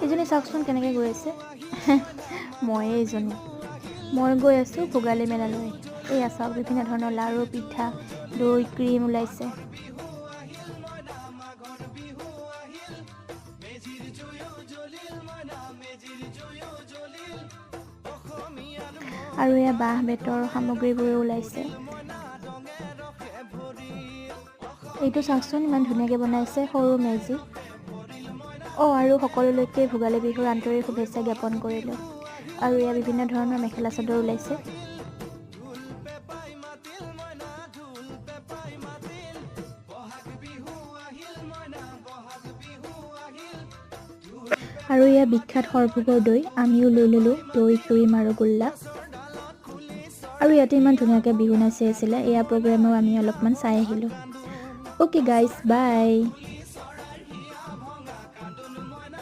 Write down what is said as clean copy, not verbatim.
এইজনী চাওকচোন কেনেকৈ গৈ আছে। ময়ে এইজনী, মই গৈ আছোঁ ভোগালী মেলালৈ। এয়া চাওক, বিভিন্ন ধৰণৰ লাড়ু, পিঠা, দৈ, ক্ৰীম ওলাইছে। আৰু এয়া বাঁহ বেতৰ সামগ্ৰীবোৰো ওলাইছে। এইটো চাওকচোন, ইমান ধুনীয়াকৈ বনাইছে সৰু মেজি। অঁ, আৰু সকলোলৈকে ভোগালী বিহুৰ আন্তৰিক শুভেচ্ছা জ্ঞাপন কৰিলোঁ। আৰু এয়া বিভিন্ন ধৰণৰ মেখেলা চাদৰ ওলাইছে। আৰু এয়া বিখ্যাত সৰভোগৰ দৈ, আমিও লৈ ল'লোঁ দৈ, ক্ৰীম আৰু গোল্লা। আৰু ইয়াতে ইমান ধুনীয়াকৈ বিহু নাচি আছিলে, এয়া প্ৰগ্ৰেমো আমি অলপমান চাই আহিলোঁ। Okay guys, bye.